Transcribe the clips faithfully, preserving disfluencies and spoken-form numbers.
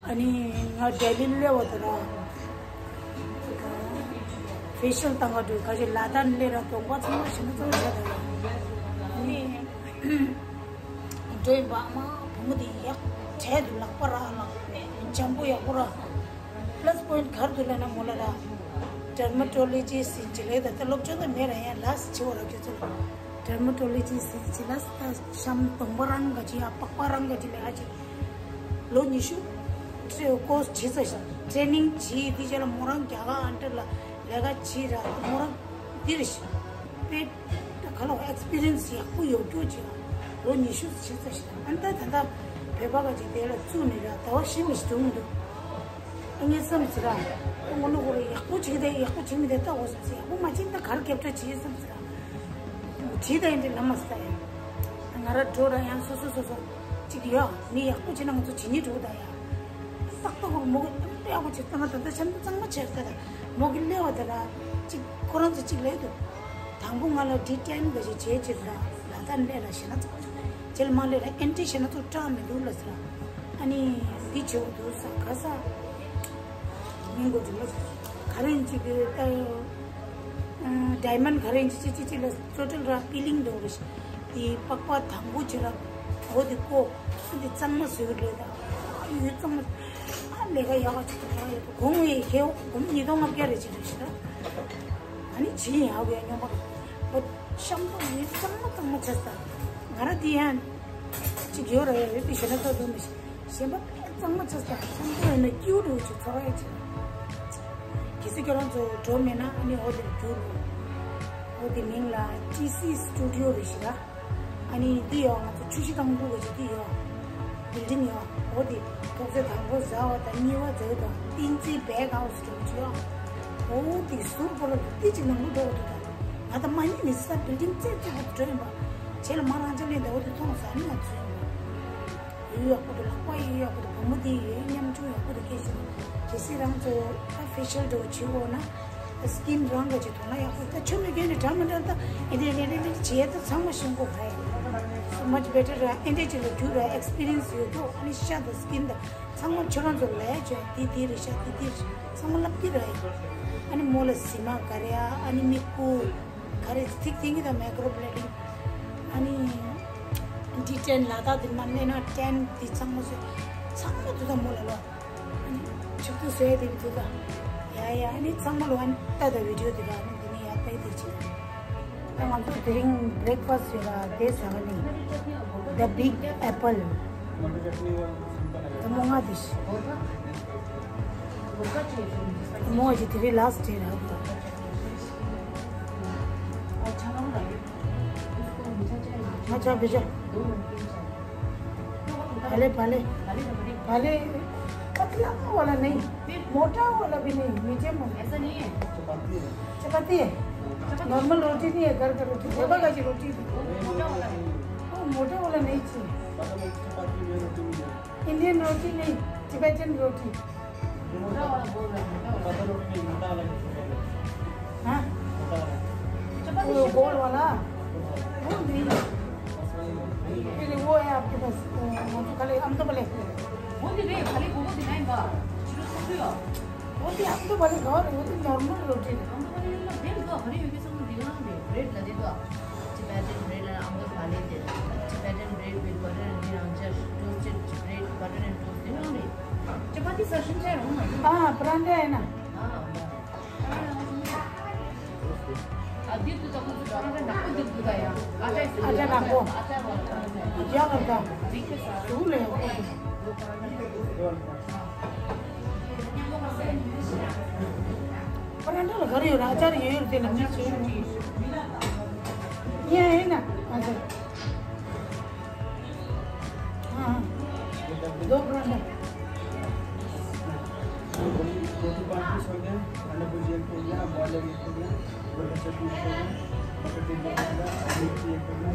ཨ་ནི་ང་ལྡི་ལི་སླེབས་པ་དང་ར། ཕེ་ཤལ་བཏང་ག་འགྲོ་ག་ཅིག་ལ་དྭགས་སླེབས་ར་གདོང་པ་ཚང་མ་ཞེ་ན་ཚོར་བྱས་དང་། ཨ་ནི་འགྲོ་ཡིན་པ། ཨ་མ་བུ་མོ་དེ་ཡག་གྲས་དུ་ལག་པ་ར་ལག་འཇམ་པོ་ཡག་པོ་ར། པ་ལ་སི་པོ་ཡིན་ཊི་ག་རེ་འདུག་ལབ་ན་མོ་ལ་ར། ཌར་མ་ཊོ་ལོ་ཇི་སི་ཊི་ལབ་ད་ལྟ་སློབ་སྦྱོང་ད་མེད་ར། ཡང་ལ་སི་བྱེད་པ་ར་ཁྱོད་ཚོ་ལ། ཌར་མ་ཊོ་ལོ་ཇི་སི་ཊི་ལ་ད་གཤམ་གདོང་པ་རང་ག་ཅིག་ཡ་པགས་པ་རང་ག་ཅིག་ལས་ཨ་ཅིག་ལོ་ཉི་ཤུ་ཀོར་སི་བྱས་ཚར་ཤག་ཊེ་ནིང་བྱས། དེ་རྗེས་ལ་མོ་རང་རྒྱ་གར་ཨ་འདྲ་ལ་ལས་ཀ་བྱས་ར། མོ་རང་འདིར་ཤི་པེ་ད་ག་ལོ་ཨེག་སི་པི་རི་ཡན་སི་ཡག་པོ་ཡོད་རྒྱུ་ཅིག་ལོ་ཉི་ཤུ་བྱས་ཚར་ཤག་ཨ་ད་ད་ད་བོད་པ་ག་ཅིག་དེ་ལ་བཙུགས་ནས་ར་ཟླ་བ་བཞི་མི་ཞིག་འགྲོ་གི་འདུག་ངས་བསམ་ཟེར་ར། ངོ་ནོ་ཁོ་རེ་ཡག་པོ་བྱེད་ཀྱི་དེ་ཡག་པོ་བྱེད་མི་དེ་ལྟ་འོ་ཟེར། ཡག་པོ་མ་བྱེད་ན་ད་ག་རེ་རྒྱབ་སྐྱོར་བྱེད་བསམ་ཟེར་ར། བྱེད་ད་ཡིན་དེ་ལ་མ་ཟེར་ད་ཡ། ང་ར་འགྲོ་ར་ཡང་སོ་སོ་སོ་སོ་གཅིག་ཡོད། མི་ཡག་པོ་བྱེད་ན་ང་ཚོ་བྱེད་ཉེ་འགྲོ་ད་ཡ། ཏག་ཏག་མོ་གི་ཡག་པོ་བྱེད་ད་ང་ད་ད་ཆམ་གཙང་མ་བྱེད་ད་ད་མོ་གི་སླེབས་པ་དེ་ར་གཅིག་ཁོ་རང་ཚོ་གཅིག་ལས་འདུག་དང་པོ་ང་ལ་ཌི་ཊེན་ག་ཞིག་བྱེད་ཅིག་ར་ལ་ད་སླེབས་ར་ཞེ་ན་ཚོ་རྗེས་ལ་མ་སླེབས་ར་ཨེན་ཊི་ཞེ་ན་ཚོ་སྐྲག་མི་འདུག་ལ་ཟེར་ར། ཨ་ནི་འདི་བྱེད་འདུག་ས་ག་ས་མིང་གོ་འདུག་ལ་ཟེར། ག་རེ་ཡིན་ཅིག་གི་ད་ཌའི་མོན་ཌི་ག་རེ་ཡིན་ཅིག་ཅིག་ཅིག་ཅིག་ལ་ཊོ་ཊལ་ར་པི་ལིང་འདུག་ར་ཤི། དེ་པགས་པ་དང་པོ་བྱེད་ར་འོ་དེ་ཀོ་འདི་གཙང་མ་བཟོས་རེད་ད། ཡུལ་གཙང་མ་ཨ་ལས་ཀ་ཡག་ག་ཅིག་ད་ཡོད་གོང་ངས་ཁེའུ་གོང་ཉིས་སྟོང་ལྔ་བརྒྱ་རེ་བྱེད་རེ་ཤི་ར། ཨ་ནི་ཇི་ཡིན་ཧ་གོ་ཡ་སྨྱོན་པ་རེད། ཤམ་ཐོག་ཡིན་གཙང་མ་གཙང་མ་བྱས་ས། ང་ར་འདི་ཡང་གཅིག་ཡོད་ར་ཡ་ཡོད་དེ་ཞེ་ན་ཐོག་ཏུ་མི་ཤེས། གཞན་པ་དཔེ་གཙང་མ་བྱས་ས། ཤམ་ཐོག་ཡིན་ན་སྐྱིད་པོ་འདྲ་བོ་ཅིག་ཚོར་བ་ཡ་ཅིག་གལ་སྲིད་ཁྱོད་རང་ཚོ་འགྲོ་མེད་ན་ཨ་ནི་འོ་དེར་རྒྱུགས་རོགས། འོ་དེ་མིང་ལ་ཊི་སི་སི་ཊུ་ཌི་ཡོ་རེད་ཤི་ར། ཨ་ནི་འདི་ཡོད། ང་ཚོ་ཆུ་བཞི་སྒང་དྲུག་གི་ཅིག་འདི་ཡོད། བིལ་ཌིང་ཡོད། འོ་དེ་ཐོག་ཚད་དང་པོ་ཟ་བ་དང་གཉིས་པ་ཟ་བ་དང་བསྟན་འཛིན་བེག་ཧའུ་སི་འདྲ་བོ་ཅིག་ཡོད། འོ་དེ་ཟུར་བོ་ལ་དེ་ཅིག་ནང་ལོགས་འགྲོ་བ་འདུག་ད་ང་ད་མ་ཉིད་ནས་ས་བིལ་ཌིང་རྩེ་གཅིག་པོ་འགྲོ་ཡིན་པ། བྱས་ལ་མ་རང་ཅག་ལས་འདའ་བ་དེ་མཐོང་ས་ནི་ང་ཚོ་ཡིན་པ། ཡུལ་ཡག་པོ་འདུག་ལག་པ་ཡུལ་ཡག་པོ་འདུག་བུ་མོ་དེ་ཡུལ་ཉམ་ཆུང་ཡག་པོ་འདུག་སྐད་ཆ་ནི། གལ་སྲིད་རང་ཚོ་ད་ཕེ་ཤལ་འདྲ་བོ་བྱེད་དགོས་ན། སི་ཀིན་རང་ག་ཅིག་དོ་སྣང་ཡག་པོ་ད་ཆོ་མི་རྒན་ནི་འདྲ་མི་འདྲ་ད་ཨེ་འདྲ་ཨེ་འདྲ་ཨེ་འདྲ་བྱེད་ད་ཚང་མ་ཤེས་དགོས་རེད། So much better ཨེ་འདྲ་ཅིག་ལ་རྒྱུགས་ར་ཨེག་སི་པི་རི་ཡན་སི་ཡོད་དོ། ཨ་ནི་ཤ་དང་སི་ཀིན་ད་ཚང་མ་ཁྱོད་རང་ཚོ་ལས་བྱོས་དེ་དེ་རེད་ཤ་དེ་དེ་རེད་ཤ་ཚང་མ་ལབ་ཀྱི་རེད། ཨ་ནི་མོ་ལ་ཟི་མ་ག་རེ་ཨ་ཨ་ནི་མིག་ཁུ། ག་རེ་ཐིག་ཐིག་གི་དང་མའི་ཀོ་རོ་བི་བི་ལེ་ཌིང་། ཨ་ནི་ཌི་ཊེན་ལ་དྭགས་དེ་མ་གནས་ན་ཊེན་དེ་ཚང་མ་བཟོས། ཚང་མ་དུ་ད་མོ་ལ་ལོ། ཨ་ནི་ཆུ་ཐུག་བཟོས་དེ་དུ་ད། ཡ་ཡ་ཨ་ནི་ཚང་མ་ལོ་ཨ་ནི་ད་ད་བི་ཌི་ཡོ་དེ་ད་ཨ་ནི་དེ་ནི་ཡ་ད་དེ་ཅི་ད། ད་ང་ཚོ་དེ་རིང་བྷི་རེག་ཕ་སི་ཊི་བཟོས་ལ་དེ་ཟ་ག་ནི། The Big Apple། ད་མོ་ང་དེ་ཤི། མོ་ཞིག་དེ་རིང་ལ་སི་ཊི་ཌེ་ར། अच्छा भेजा। भले भले। भले पतला वाला नहीं, मोटा वाला भी नहीं, मीडियम वाला। ऐसा नहीं है। चपाती है। नॉर्मल रोटी नहीं है, घर का रोटी, बाबा का जी रोटी। वो मोटा वाला है। वो मोटा वाला नहीं चाहिए। इंडियन रोटी नहीं, टिबेटन रोटी। मोटा वाला बोल रहा है, मोटा वाला। हाँ? वो गोल वाला? वो नहीं। फिर वो है आपके पास, अ, खाली हम तो बोले। वो नहीं रे, खाली वो दिखाएगा। वो भी हम तो बोले, और वो तो नॉर्मल रोटी है। हम तो बोले, ये ना, दे दो, हरी हुई के संग दिखा ना दे, ब्रेड ला दे दो। Tibetan bread and अंगूर खा लेते। Tibetan bread with butter and ghee and just toasted bread, butter and toast, you know, चपाती सच में है ना? हाँ, परांठा है ना? हाँ। अभी तो तुम परांठा ना दे दूंगा यार। आटा, आटा ना हो। आटा वाला। क्या करता? ठीक है सर। तू ले। परांठा लगा रही हो, अचार ये होते ना, मिर्च। ये है ना, अचार। हाँ, हाँ। दो परांठा। रोटी पाँच पीस हो गया, अंडा भुजिया एक हो गया, बॉइलर एक हो गया, बटर चटनी एक हो गया, बटर टिंडा एक हो गया, मिर्ची एक हो गया,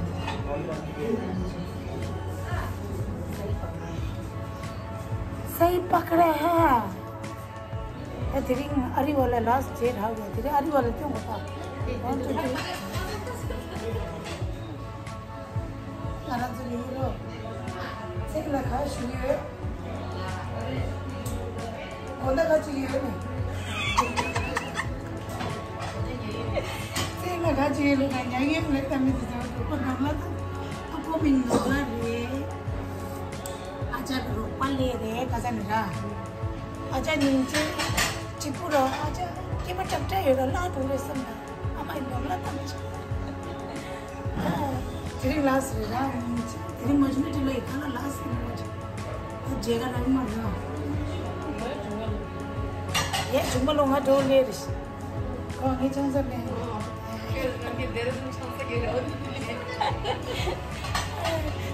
और बाकी सही पकड़े हैं। ཨ་དེ་རིང་ཨ་རི་བ་ལ་ལ་སི་ཊི་ཌེ་རག་ཡོད། དེ་རིང་ཨ་རི་བ་ལ་སྟོན་དགོས་པ། ང་རང་ཚོ་ཡུ་རོབ་ཚིག་ལ་ཁ་ཞུ་ཡོད། ཁོ་ད་ག་ཅི་ཡོད་ནི། ཚེ་ང་ག་ཅི་ཡོད་ལ་ཉ་ཡོད་ལ་ད་མི་དེ་ཚོ་ཁོ་ནོར་ལ་ད་ཁོ་མིན་ནོར་ལ་རེད། ཨ་ཅག་རོགས་པ་ལས་རེད་ག་ས་ནི་ར། ཨ་ཅག་ཉིན་ཅིག་གཅིག་པུ་ར་ཨ་ཅག་སྐྱེས་པ་ཀྲབ་ཀྲ་ཡོད་ར་ལ་འགྲོ་རེད་བསམ་ན་ཨ་མ་ཡི་ནོར་ལ་ད་མི་ཆགས། དེ་རིང་ལགས་སེ་རེད་ར། དེ་རིང་མ་ཞུ་ན་དེ་ལ་ཡི་ག་ལ་ལགས་སེ་རེད་ར། ད་མཇལ་ཁ་རག་མ་རེད་ར། ཡ་ཞུ་མ་ལོ་ང་འགྲོ་ལེ་རེད། ཁོ་ངའི་ཆང་ས་མེད།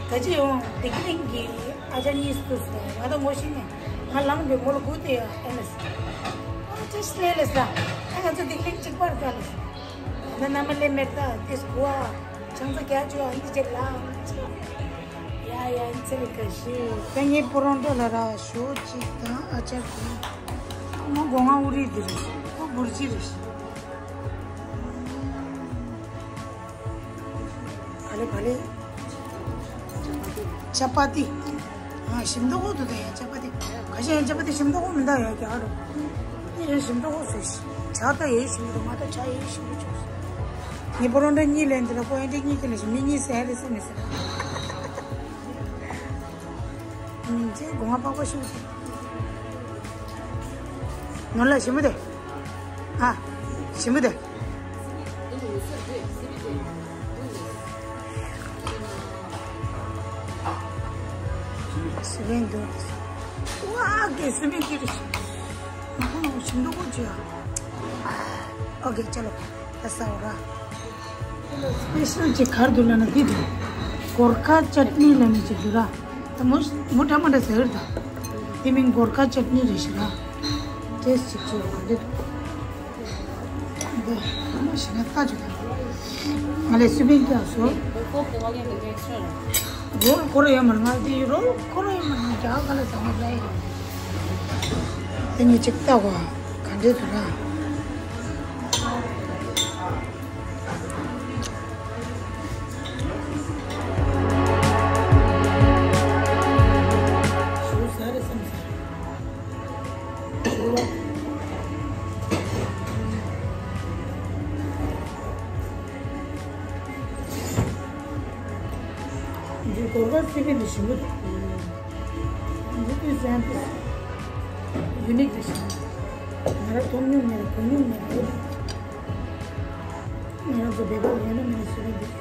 ད་ཅི་ཡོང་བདེ་སྐྱིད་གླིང་གི་ཨ་ཅག་གཉིས་སུ་ང་ད་ངོ་ཤེས་ནས་ང་ལངས་པའི་ངོ་ལ་སྒུག་དེ་ཡ་ཨེ་ལེ་སི། ཨ་ཅི་སི་ལེ་ལེ་སི་ལ་ཨ་ང་ཚོ་བདེ་སྐྱིད་གླིང་གཅིག་པར་ཀ་ལེ་སི། ན་ན་མ་ལེ་མེར་ད་དེ་སྐུ་ཨ། ཆང་ས་རྒྱ་ཆུ་ཨ་འདི་ཅེ་ལ། ཡ་ཡ་ཨིན་ཚེ་ཁ་ཤི། ད་ངའི་པོ་རོང་ཏོ་ལ་ར་ཞོ་གཅིག་དང་ཨ་ཅག་གི། ཨ་མ་སྒོ་ང་ཨུ་རི་འདི་རེད། ཨོ་འབུར་ཅི་རེད། ག་ལེ་ག་ལེ། ཅ་པ་ཏི། ཨ་ཞིམ་མདོག་ཁོག་ཏུ་དེ་ཡང་ཅ་པ་ཏི། ག་ཤ་ཡང་ཅ་པ་ཏི་ཞིམ་མདོག་ཁོག་མི་འདའ་ཡོད་ཀྱ་ཨ་རོ། དེ་ཡང་ཞིམ་མདོག་ཁོག་སུ་ཞིག་ཇ་ད་ཡེ་ཞིམ་མདོག་མ་ད་ཇ་ཡེ་ཞིམ་མདོག་ཆོག་ངའི་པོ་རོང་ཏོ་གཉིས་ལེན་དེ་ལ་ཁོ་ཡང་དེ་གཉིས་ཀྱི་ལ་ཞིག་མི་གཉིས་ཟེར་རེད་ཟེར་མི་ཟེར། ཉིན་མཚན་སྒོ་ང་པགས་པ་ཤུགས་ཆེ། ནོར་ལ་ཞིམ་པོ་དེ། ཨ། ཞིམ་པོ་དེ། སི་པན་འདུག་ཝ་གེ་སི་མི་ཀི་རི་ཤི། ང་ཁོང་ལ་ཞིམ་མདོག་ཁོག་ཅི་ཡ། ཨོ་གེ་ཅ་ལོ། ད་ས་འོ་ར། སི་པེ་ཤལ་ཅིག་གར་འདུག་ལབ་ན་འདི་འདུག་གོར་ཁ་ཅཊ་ནི་ལབ་ནི་ཅིག་འདུག་ར། ད་མོ་མོ་འདྲ་མ་འདྲ་ཟེར་ད། དེ་མིན་གོར་ཁ་ཅཊ་ནི་རེད་ཤི་ར། ཏེས་ཅིག་བྱོས་ག་འདི་འདུག་འདི་མ་ཤི་ན་ལྟ་ཅིག་ད། ང་ལས་སི་པན་རྒྱག་སོ། རོལ་ཁོ་ར་ཡོད་མ་རེད། ང་དེ་ཡི་རོལ་ཁོ་ར་ཡོད་མ་རེད། ང་རྒྱག་ག་ལ་ཟ་མ་རེད། དེ་ནི་ཅིག་ལྟ་གོ་ག་འདྲས་འདུག་ར། ཞུ་ས་རེད་བསམ་ས། འདི་གོར་ཁ་སི་པན་འདི་ཞིམ་པོ་འདུག་འདི་དུས་ཟན་དུ་ཡུ་ནིག་འདི་ཞིམ་པོ། ང་ར་མཐོང་མྱོང་མེད་ལ་གོ་མྱོང་མེད་ལ། ང་རང་ཚོ་བེ་བ་ཡོད་ན་མེད་ན་ཞིམ་པོ་འདུག་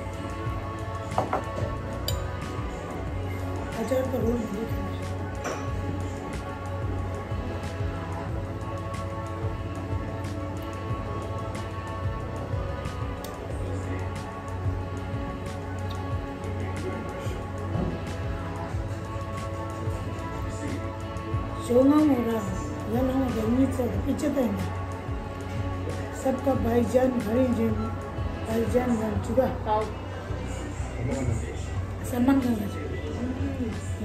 ཨ་ཅར་དང་རོལ་མི་འདུག་ཞོ་ནང་ངོ་ར་ཡ་ནང་ངོ་ར་གཉིས་ཚོ་ཨི་ཅི་ཏན་ད། सबका भाईजान घरी जान भाईजान जान चुका। ས་མ་ན་ལ་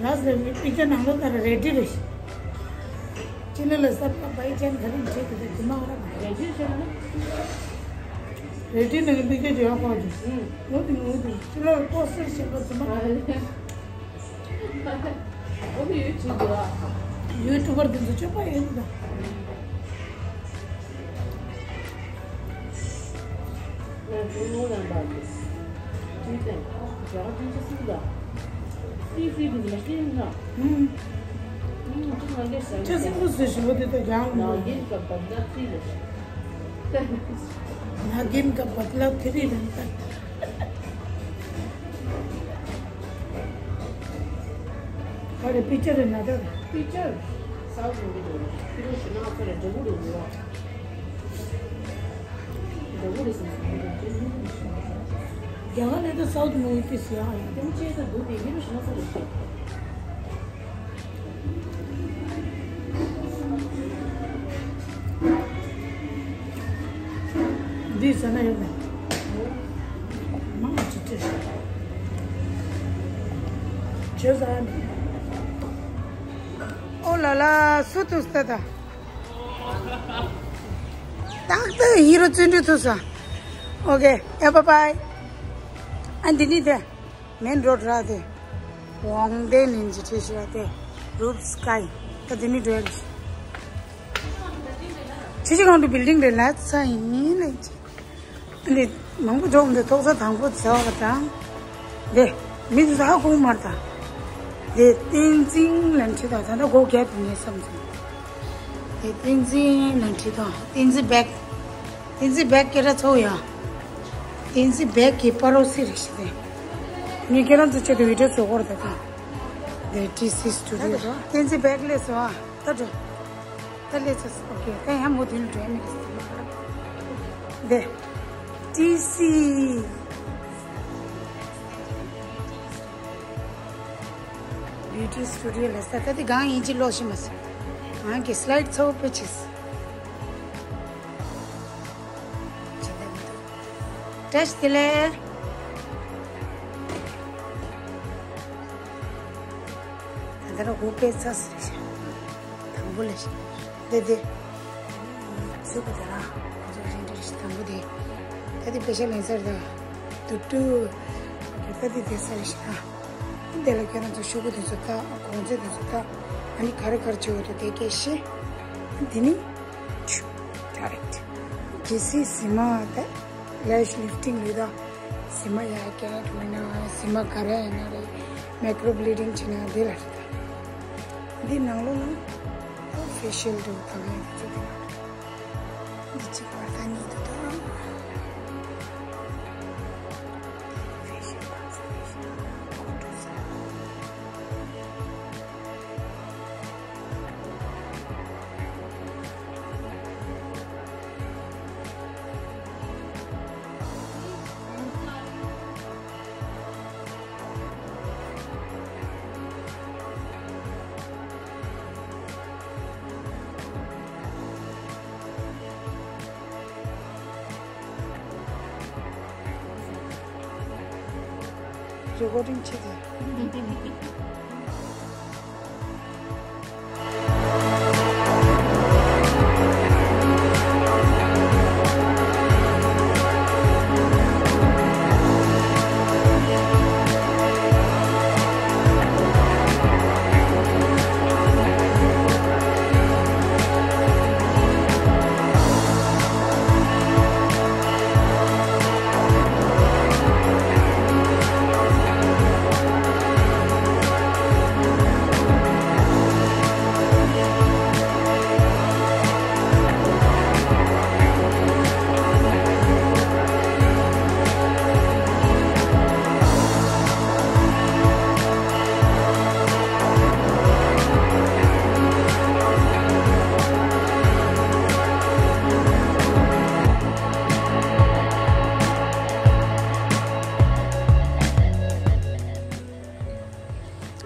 ལ་ས་ཡི་པི་ཅ་ནང་ལོ་ད་ར་རེ་ཌི་རེ་ཤི། ཅི་ནི་ལ་सबका भाईजान घरी जान चुका དེ་མ་ར་མ་རེ་ཌི་ཤི་ན་རེ་ཌི་ནང་པི་ཅ་ཇོ་ཡ་པོ་ཇི་ངོ་དེ་ངོ་དེ་ཅི་ལ་པོ་སི་ཤི་པ་དེ་མ་ར། ཡུ་ཊུབ་པར་དེ་ཚོ་སྤྱོད་པ་ཡོད་ད། ཅི་སྲིད་པོ་ཟེར་ཞུ་བ་དེ་ད་རང་ལ། नागिन का बदला तेरी रंगत। ཁ་རེ་པི་ཅར་རེ་ན་ད། པི་ཅར། སའུ་ཐི་མུ་ཝི་འདུག་ཕི་རོ་ཤི་ན་ཁ་རེ་འདྲ་བོ་འདུག་འདྲ་བོ་རེད་ཟེར་སོང་། རྒྱ་གར་ནས་ད་སའུ་ཐི་མུ་ཝི་དེ་ཟེར་ཡག་ཡོད། དེ་མོ་ཅེས་ད་འདུག་དེ་ཕི་རོ་ཤི་ན་ཁ་རེ་ཤི། འདི་ཟ་ན་ཡོད་མེད། མང་ཆེ་ཆེ། ཆེ་ཟ་ཡ་མེད། ཨོ་ལ་ལ་སུ་ཐུག་ས་ད། ཏག་ཏག་ཧི་རོ་བརྩོན་འགྲུས་ཐུག་ས། ཨོ་ཀེ་ཨེ་བྷའི་བྷའི། ཨ་འདི་ནི་དེ། མེན་རོ་ཌི་ར་དེ། ཝང་ཏེ་ནིན་ཇི་ཁྲི་ཤི་ར་དེ། རུབ་སི་ཀའི། ད་དེ་ནི་འགྲོ་ཡ་རེད། ཕྱི་ཕྱི་གང་དུ་བིལ་ཌིང་རེ་ལ་ཚ་ཡིན་ལེ་ཅི། འདི་མང་པོ་འཇོག་འདི་ཐོག་ས་དང་པོ་ཚ་བ་དང་། འདི་མི་ཚ་ཧ་གོ་མར་དང་། འདི་ཏིན་ཙིང་ལན་ཁྲི་དང་ད་ལྟ་སྒོ་རྒྱབ་ཏུ་ངས་བསམ་ཚུལ། འདི་ཏིན་ཙིང་ལན་ཁྲི་དང་ཏིན་ཙི་བེག་ཏིན་ཙི་བེག་སྐད་གྲགས་ཚ་བོ་ཡ། ཏིན་ཙི་བེག་གི་པ་རོ་སི་རེ་ཞིག་དེ། ངས་ཁྱེད་རང་ཚོ་ཆེད་དུ་བི་ཌིའོ་བཟོ་གོ་ར་ད་དེ། འདི་ཊི་སི་སི་ཊུ་ཌི་ཡོ། ཏིན་ཙི་བེག་ལས་སོ་ཨ། ད་འགྲོ། ད་ལས་ཚོ་ཨོ་ཀེ་ད་ཡང་མོ་དེ་ལ་འགྲོ་ཡ་མི་རེད་ཟེར་མ་རེད། འདི་ཊི་སི་བྷིའུ་ཊི་སི་ཊུ་ཌི་ཡོ་ལས་ད་ད་དེ་གང་ཡིན་གྱི་ལོ་ཤི་མ་སི། ང་གི་སི་ལའིཌ་ཚོ་པེ་ཆེས། བཀྲ་ཤིས་བདེ་ལེགས། ད་ལྟ་ར་སྒོ་ཕྱེ་ཚར་ཟེར་ཤག་དང་པོ་ལས་ཤག་དེ་དེ། ཚུགས་པ་དེ་ར་ང་ཚོ་རིན་འདྲ་ཞིག་དང་པོ་དེ། ད་དེ་པེ་ཤ་ལེན་ཚར་ད། ཏུ་ཏུ། ད་དེ་དེ་ཚར་ཤག་དེ་ལ་ཁྱེད་རང་ཚོ་ཤོག་གུ་དེ་ཚོ་ལྟ། གོང་ཚད་དེ་ཚོ་ལྟ། ཨ་ནི་ག་རེ་ག་རེ་བྱེད་དགོས་འདུག་དེ་སྐད་བཤད། དེ་ནི། ཆུ། ཌའི་རེག་ཊི། གལ་སྲིད་གཟི་མ་དེ་ལེ་ཤི་ལིཕ་ཊིང་ལུས་ད། གཟི་མ་ཡར་རྒྱག་ཡིན་ན་གཟི་མ་ག་རེ་ཡིན་ན་རེད། མའི་ཀོ་བྷི་ལི་ཌིང་བྱེད་ན་འདི་ལ་རེད་ད། འདི་ནང་ལོགས་ལ་ཕེ་ཤལ་འདྲ་བོ་དང་ཡང་དེ་ཚོ་དེ་ལ་རེད། འདི་གཅིག་བར་ཐག་གཉིས་འདུག་ད། ཕེ་ཤལ་དང་ས་ཕེ་ཤལ་ཁོང་ཁྲོ་ས། རེ་ཀོར་ཌིང་བྱེད་དེ།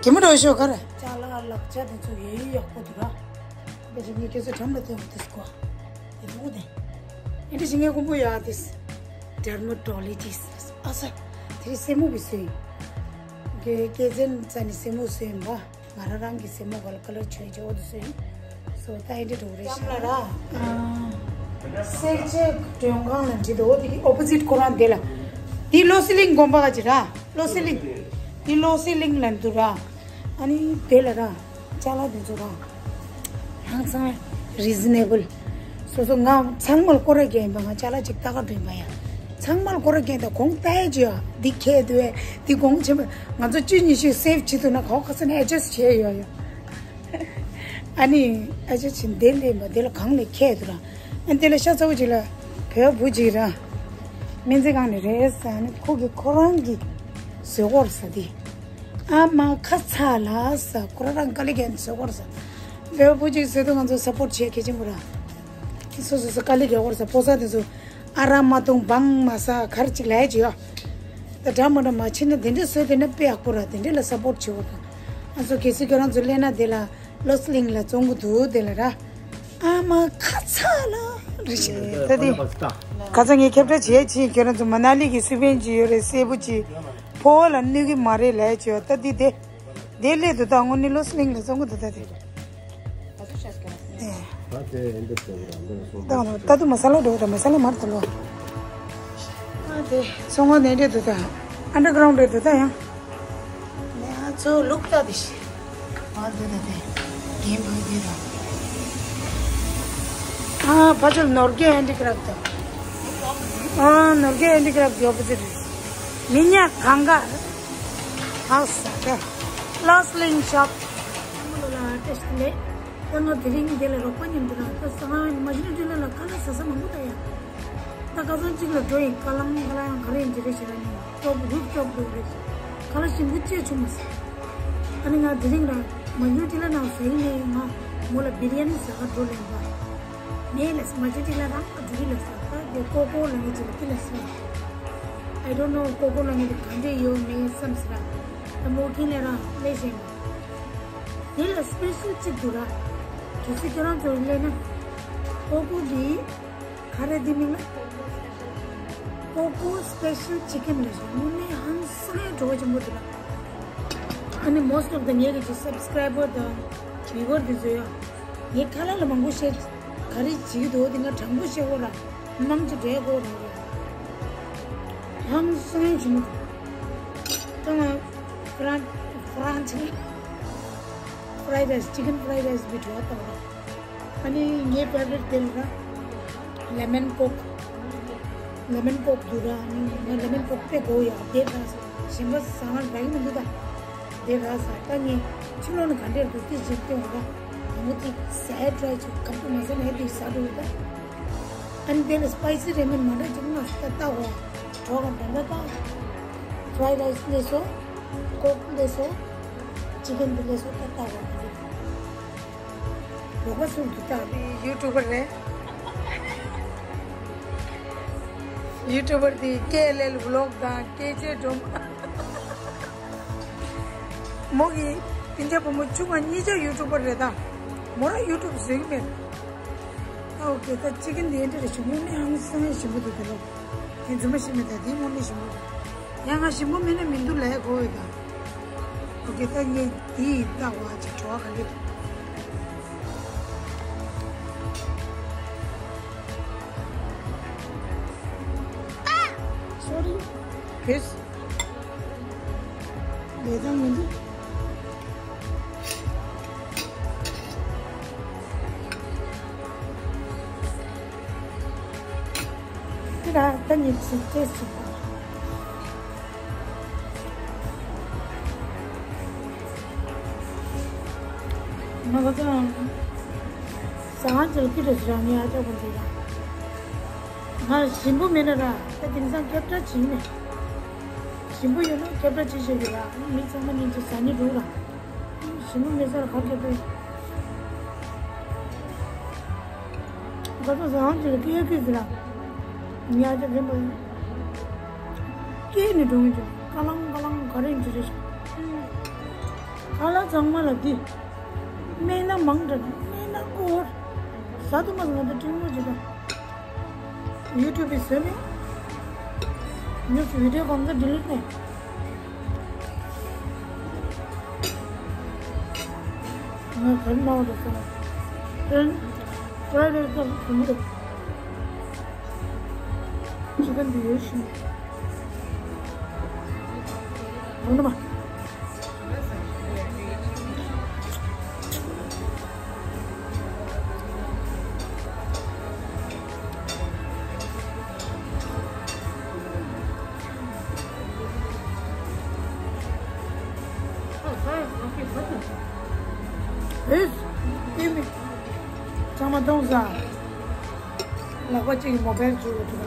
གད་མོ་འགྲོ་ཤོག་ག་རེ། ཅ་ལག་ལག་ཆ་དེ་ཚོ་ཡོད་ཡོད་ཡག་པོ་འདུག་ར། དེ་བཞིན་ངས་ཁྱེད་ཚོ་འགྲམ་ལ་བསྟན་པ་དེ་སྐོར། དེ་འདུག་དེ། ཨེ་འདྲ་ཞིག་ངས་ཀུན་པོ་ཡག་དེ། ཌར་མ་ཊོ་ལོ་ཇི་སི་ཨ་ས། དེ་རིང་སེན་མོ་བི་སུ་ཡིན། ཀེ་ཀེ་ཛེན་ཙ་ནི་སེན་མོ་སུ་ཡིན་པ། ང་རང་རང་གི་སེན་མོ་ག་ལ་ཀ་ལར་ཆོས་ཇོ་དུ་སུ་ཡིན། སོ་ད་ཨེ་འདྲ་འགྲོ་རེད་ཤག་ལ་ར། སེར་བྱེས་མགྲོན་ཁང་ལ་འགྲིག་འདུག་དེ་ཨོ་པོ་ཟིཊ་ཁོ་རང་དེ་ལ། དེ་བློ་གསལ་གླིང་དགོན་པ་ག་ཅི་ར། བློ་གསལ་གླིང་། དེ་བློ་གསལ་གླིང་ལ་འདུག་ར། ཨ་ནི་དེ་ལ་ར། ཅ་ལག་དེ་ཚོ་ར། ཧང་སང་རི་ཛི་ནེ་བལ། སོ་སོ་ང་ཚང་མ་ལ་སྐོར་ར་རྒྱག་ཡིན་པ། ང་ཅ་ལག་ཅིག་ལྟ་ག་འགྲོ་ཡིན་པ་ཡ། ཚང་མ་ལ་སྐོར་ར་རྒྱག་ཡིན་ད་གོང་ལྟ་ཡ་ཅི་ཡ། འདི་ཁྱད་དུ་བས་འདི་གོང་ཆེན་པོ། ང་ཚོ་བཅུ་ཉི་ཤུ་སེབ་བྱེད་ཐུབ་ན་ག་བ་ག་ས་ནས་ཨེ་ཇེ་སི་ཊི་བྱས་ཡོད་ཡ། ཨ་ནི་ཨེ་ཇེ་སི་ཊི་བྱེད་འདི་ལས་མ་འདི་ལ་གང་ལས་ཁྱད་དུ་ར། ཨ་འདི་ལ་ཤ་ཚ་བོ་ཅིག་ལ་བོད་བུ་ཅིག་ར། སྨན་རྩིས་ཁང་ནས་རེད་ཟེར། ཨ་ནི་ཁོ་གི་ཁོ་རང་གི་བཟོས་སྐོར་ཟ་འདི། ཨ་མ་ཁ་ཚ་ལ་ས་ཁོ་རང་རང་དཀའ་ལས་ཁྱེར་བཟོས་སྐོར་ཟ། བོད་བུ་ཅིག་བཟོས་དུས་ང་ཚོ་སཔོར་ཊི་བྱེད་གལ་ཆེན་པོ་ར། སོ་སོ་སོ་དཀའ་ལས་རྒྱག་སྐོར་ཟ། ཕོ་གསར་དེ་ཚོ་ཨ་རག་མ་འཐུང་བང་མ་ཟ་ག་རེ་ཅིག་ལས་ཀྱི་ཡོད། ད་འདྲ་མ་འདྲ་མ་བྱེད་ན་དེ་འདྲ་བཟོས་དེ་ན་དཔེ་ཡག་པོ་ར། དེ་འདྲ་ལ་སཔོར་ཊི་བྱེད་དགོས་ད། ང་ཚོ་གལ་སྲིད་ཁྱོད་རང་ཚོ་སླེབས་ན་དེ་ལ་བློ་གསལ་གླིང་ལ་བཙོང་གི་འདུག་དེ་ལ་ར། ཨ་མ་ཁ་ཚ་ལ་རེ་ཞིག་ད་དེ། ཁ་ཚ་ངས་ཁྱབ་བསྒྲགས་བྱེད་ཕྱིན་ཁྱེད་རང་ཚོ་མ་ན་ལི་གི་སི་པན་ཅིག་ཡོད་རེད། སེར་པོ་ཅིག་ཕོ་བ་ལ་གནོད་གི་མ་རེད་ལས་ཅི་ཡོད་ད་འདི་དེ། དེ་སླེབས་འདུག་ད་དངོས་གནས་བློ་གསལ་གླིང་ལ་བཙོང་གི་འདུག་ད་དེ། ད་དེ་ཨེ་འདི་ཚོ་ར་འདི་ལ་སོང་ད་ད་དུ་མ་ས་ལ་འགྲོ་ད་མ་ས་ལ་མར་ད་ལོ། ཨ་དེ་ཚོང་པ་ནས་འདྲེ་འདུག་ད། ཨན་ཌར་གྷ་རའུན་ཌ་རེད་འདུག་ད་ཡང་། ནས་ཨ་ཚོ་ལུག་ད་དེ་ཤི། ཨ་དེ་ད་དེ། རྒན་བུ་དེ་ད། ཨ་ཕ་ཆོས་ནོར་གྱི་ཧེན་ཌི་ཀེ་རབ་ཏུ། ཨ་ནོར་གྱི་ཧེན་ཌི་ཀེ་རབ་ཡོད་པ་ཟེར། མི་ཉག་གང་ག། ཨ་ས་ཏེ། ལོ་སི་ལིན་ཤོབ། ཨ་མ་ལོ་ལ་ཏེ་ཤི་ལེ། ད་ང་དེ་རིང་འདི་ལ་རོགས་པ་མཉམ་དུ་རང་ད་ས་ང་མ་ཤི་ན་དེ་ལ་ལ་ཁ་ལག་ཟ་ས་མང་པོ་ད་ཡ། ད་ཁ་སང་གཅིག་ལ་འགྲོ་ཡིན། ཀ་ལང་ཀ་ལང་ག་རེ་ཡིན་དེ་རེ་བྱེད་ར་ནི་ཀྲོབ་རུབ་ཀྲོབ་འགྲོ་རེ། ཁ་ལག་ཞིམ་པོ་ཅེས་བྱུང་མ་སོང་། ཨ་ནི་ང་དེ་རིང་རང་མ་ཉོ་དེ་ལ་ནང་ཟ་ཡིན་ནས་ང་མོ་ལ་བི་རི་ཡ་ནི་ཟ་ག་འགྲོ་ལེན་པ། མེད་ལ་མ་ཅོ་ཅིག་ལ་རང་ཨ་འགྲུ་གི་ལ་ས་ད་དེ་ཀོ་ཀོ་ལ་ངེད་ཅིག་ལ་ཀི་ལ་ས། I don't know ཀོ་ཀོ་ལ་ངེད་དེ་ག་འདྲས་ཡོད་མེད་བསམ་ས་ར། ད་མོ་ཁྱེད་ལ་རང་ལས་བཞིན་དེ་ལ་སི་པེ་ཤལ་གཅིག་འདུག་ར། གལ་སྲིད་ཁྱེད་རང་ཚོ་ལས་ན་ཀོ་ཀོ་གི་ག་རེ་དེ་མིང་ལ་ཀོ་ཀོ་སི་པེ་ཤལ་ཅི་ཀེན་ལ་ཞིག་དངོས་གནས་ཧང་སང་ཡ་གྲོགས་ཆེན་པོ་འདུག་ར། ཨ་ནི་most of the ངེད་ཀྱི་subscriber དང་viewer དེ་ཚོ་ཡང་ངའི་ཁ་ལག་ལ་མང་པོ་བཤད། ག་རེ་བྱེད་ཀྱི་འདུག་དེ་ང་དྲང་པོ་བཤད་དགོས་ར། དམངས་ཀྱི་འབྲས་དགོས་ར། ཧང་སང་བྱུང་། ད་ང་ཧྥ་རན་ཧྥ་རན་ཆི་fried rice chicken fried rice བི་ཌི་ཡོ་བཏང་ར། ཨ་ནི་ངའི་ཕེ་ཝ་རི་ཊི་དེ་ལ་ར། ལེ་མོན་ཀོག་ལེ་མོན་ཀོག་འདུག་ར། ཨ་ནི་ང་ལེ་མོན་ཀོག་དཔེ་དགོས་ཡ་དེ་ར། གཞན་པ་ཟ་ང་རག་གི་མི་འདུག་ད། དེ་ར་ས་ད་ངས་ཕྱི་ལོགས་ནས་ག་འདྲས་འདུག་དེ་ཞིག་སྟོན་ར། དང་པོ་དེ་ཟས་ཊ་རའི་བྱེད་ཁབ་ཏུ་མ་ཟ་ནས་དེ་ཟ་འགྲོ་ད། ཨ་ནི་དེ་ལ་སི་པའི་སི་རེ་མོན་མ་འདྲ་ཅིག་མ་ཞིག་ད་ལྟ་བ་གྲོགས་ག་འདྲ་འདྲ་ད། fried rice ལས་སོ། ཀོག་ལས་སོ། ཅི་ཀེན་དེ་ལས་སོ་ད་ལྟ་བ་འདི། རོགས་པ་ཚོ་འདི་ལྟ་བུའི་ཡུ་ཊུབ་པར་རེད། ཡུ་ཊུབ་པར་དེ་ཀེ་ཨེལ་ཨེལ་ཝི་ལོག་དང་ཀེ་ཇེ་སྒྲོལ་མ། མོ་གི་སྤུན་ཀྱག་བུ་མོ་ཆུང་བ་གཉིས་ཀ་ཡུ་ཊུབ་པར་རེད་ད། མོ་རང་ཡུ་ཊུབ་བཟོས་ཀྱི་མེད། ཨོ་ཁེ། ད་ཅི་ཀེན་དེ་འདྲ་རེ་ཞིམ་པོ་ནི་ཧང་སང་ཞིམ་པོ་འདུག་དེ་ལོ། ངས་རྫུན་མ་ཤེས་མེད་ད། དེ་དངོས་གནས་ཞིམ་པོ་འདུག་ཡང་ང་ཞིམ་པོ་མེད་ན་མི་འདུག་ལས་གོ་ཡོད་ད། ཨོ་ཁེ། ད་ངས་དེ་ཡི་ལྟ་བ་ཅིག་བྲོ་བ་ག་འདྲ་འདུག་སོ་རི། ཕིས། ལས་དང་མི་འདུག་དེ་ལ་ད་ནི་ཚིག་ཏེ་ཚིག་ང་ག་ཚང་ཟ་ཁང་ཅིག་ལ་ཀི་རེ་ཞིག་རང་ཉིད་ཨ་ཅག་པོ་འདི་ར། ང་ཞིམ་པོ་མེད་ན་ར། ད་དེང་སང་སྐད་གྲགས་བྱིན་ནས། ཞིམ་པོ་ཡོད་ན་སྐད་གྲགས་བྱེད་ཤེས་ཀྱི་ར། མི་ཚང་མ་ཉིན་གཅིག་ཟ་ནི་འགྲོ་ར། ཞིམ་པོ་མེད་ས་ལ་ག་སྐད་གྲགས། ད་ལྟ་ཟ་ཁང་ཅིག་ལ་སྐད་སྐད་ཟེར་ལ། ཉ་ཅག་རིམ་པ་ཡིན། སྐད་ནི་འགྲོ་ངེས་ཀྱི་ཀ་ལང་ཀ་ལང་ག་རེ་ཡིན་ཅི་རེད་ཤག་ཁ་ལག་ཚང་མ་ལ་འདི། སྨན་སྣ་མང་དྲགས་སྨན་སྣ་སྐོར། ཟ་དུ་མ་ཟ་ང་ད་ཀྲིན་མོ་ཅིག་དང་། ཡུ་ཊུབ་པའི་བཟོས་མེད། ཉོ་སུ་བི་ཌི་ཡོ་གང་ག་ཌི་ལིཊ་ནས། ང་ག་རེ་སྨྲ་བ་རེད་ཟེར་ན། ཨེན། ཕ་རའི་ཌེ་སྐབས་སུ་མི་འདུག་ཅི་ག་འདི་ཡོད་ཤིང་། མང་ན་མ། ཨེས། ཨེ་མི། ཚང་མ་གཏོང་ས། ལག་པ་གཅིག་གིས་མོ་བེལ་བཙུགས་ཡོད་འདུག་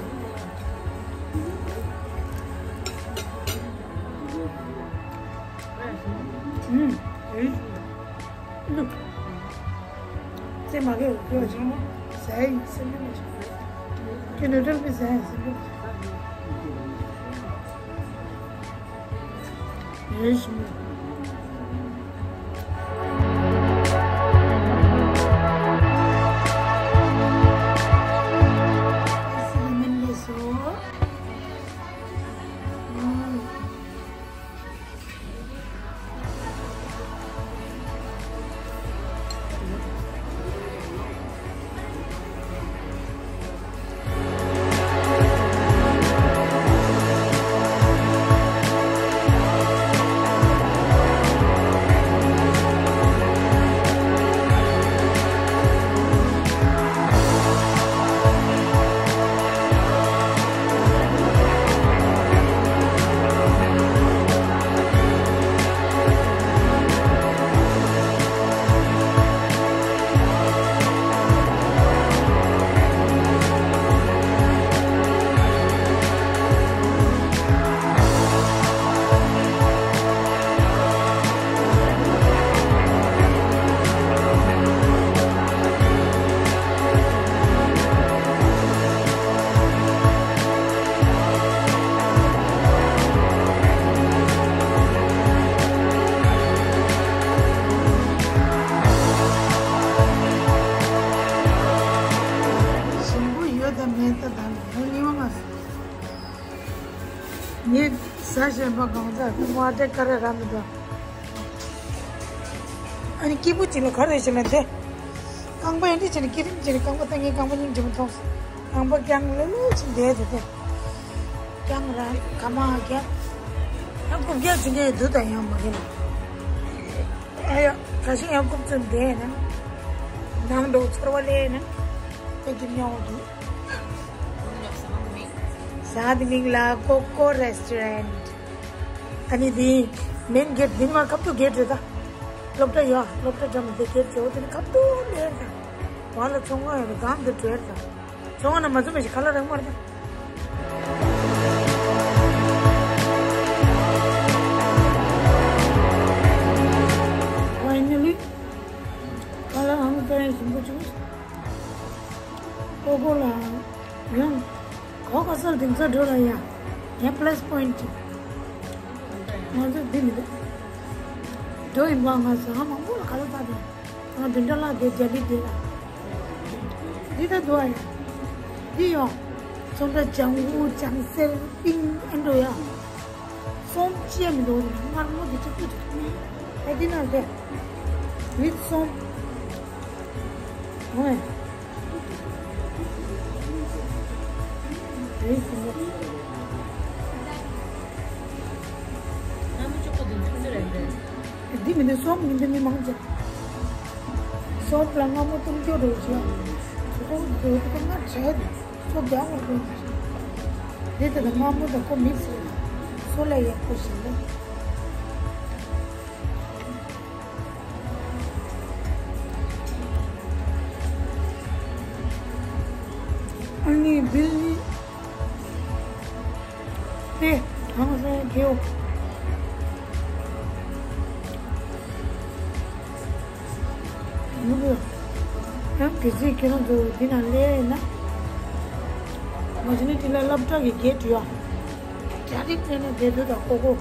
ཨུམ། ཨེ། ལུག་ཙེ་མ་གེ་ཡོད་ཅིང་ཟས་ཡིན་སེམས་ཁྲལ་མ་བྱེད། ཁྱོད་ནུ་ཏྲལ་པའི་ཟས་ཡིན་སེམས་ཁྲལ་མ་བྱེད། རེ་ཞིག་མ། ང་གཞན་པ་གང་ཟག་མ་བསྡད་ཀ་རེ་ར་མི་འདུག་ཨ་ནི་སྐྱིད་པོ་ཅིག་ལ་ག་རེ་བྱས་ན་དེ། རྐང་པ་ཡང་འདི་བྱས་ནས་སྐྱིད་རིམ་བྱས་ནས་རྐང་པ་ད་ངའི་རྐང་པ་སྙིང་རྗེ་མོ་མཐོང་སོང་། རྐང་པ་རྐྱང་ལེ་ལེ་ཅིག་བསྡད་དེ་དེ། རྐྱང་ར་ཁ་མ་རྐྱང་། ཡང་རྐུབ་བཀྱག་བྱེད་མཁན་འདུག་ད་ཡང་མ་གིན། ཨ་ཡ། ཁ་ཤས་ཡང་རྐུབ་བཙུགས་བསྡད་ན། ནང་འགྲོ་ཚོར་བ་ལས་ན། དེ་གི་མྱོང་འདུག་ཟ་དེ་མིང་ལ་ཀོ་ཀོ་རེ་སི་ཊོ་རན་ཊི། ཨ་ནི་དེ་མེན་གེ་ཊི་དེ་ནི་མ་ཁབ་ཏུ་གེ་ཊི་རེད་ད། སློབ་གྲྭ་ཡོད། སློབ་གྲྭ་འགྲམ་དེ་གེ་ཊི་བྱེད་འོ་དེ་ནི་ཁབ་ཏུ་ལེན་ད། བ་ལ་ཚོང་ཁང་ཡོད་པའི་སྒང་དུ་བྲོས་ད། ཚོང་ཁང་ན་མ་འཛོམས་པ་ཞིག་ཁ་ལག་རག་མ་རེད་ད། Finally ཁ་ལག་ཨང་ཀི་ཡང་ཞིམ་པོ་བྱུང་། ཀོ་ཀོ་ལ་ཡང་། གོ་ག་སར་དེང་སར་འགྲོ་ལ་ཡ། ཡ་པ་ལ་སི་པོ་ཡིན་ཊི་ཅིག་ང་ཚོ་འདི་མི་འདུག་འགྲོ་ཡིན་པ་ང་ཟ་ཁང་མང་པོ་ལ་ག་ལ་བཏགས་དེ། ང་བདུན་ཕྲག་ལྷག་དེ་རྒྱ་ལི་དེ་ལ། འདི་ད་འདུག་ཨ་ཡ། འདི་ཡོང་། ཚོང་འདྲ་ལྗང་གུ་ལྗང་སེར་པིང་ཨེ་འགྲོ་ཡ། སོམ་ཅི་ཡང་མི་འདུག་མངར་མོ་དེ་གཅིག་པུ་རེད། ཨེ་འདི་ན་རེད། ཝིད་སོམ། ཨོ་ཡ། རེད་ཟིན་པ། ཨ་མ་ཅོག་པོ་དེ་ཚིག་ཚིག་རེད་འདྲ། འདི་མི་འདུག་སོམ་མི་འདུག་མི་མང་ཆེ། སོམ་ལ་མངར་མོ་གཏུམ་སྐྱོ་རེད་ཅེས། དེ་ཚོ་འདུག་དེ་ཚོ་མངར་བྱས་ཏེ་སོ་རྒྱག་པར་དགོས། དེ་ལྟ་དང་མངར་མོ་དང་ཁོ་མིག་སི་རེད། སོ་ལ་ཡག་པོ་ཞིག་རེད། ཨ་ནི་བིལ་ནི་དེ་གང་ཟེར་གེའོ། ཡང་གལ་སྲིད་ཁྱེད་རང་ཚོ་འདི་ན་སླེབས་ཡིན་ན། མ་གཞི་ནས་དེ་ལ་སློབ་གྲྭ་གི་གེ་ཊི་ཡོད། རྒྱ་རིགས་ཕེབས་ནས་བསྡད་འདུག་ད་ཀོ་ཀོ།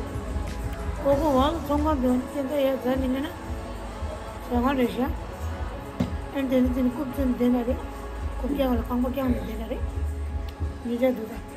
ཀོ་ཀོ་ཝང་ཚོང་ཁང་དུ་ཅན་ད་ཡ་རྫ་ནི་མེད་ན། ཟ་ཁང་རེད་ཤག་ཨན་དེ་ནི་དེ་ནི་རྐུབ་ཚོན་བསྡད་ན་རེད། རྐུབ་བཀྱག་ལ་རྐང་པ་བཀྱག་ནས་བསྡད་ན་རེད། མི་འདྲ་འདུག་ད།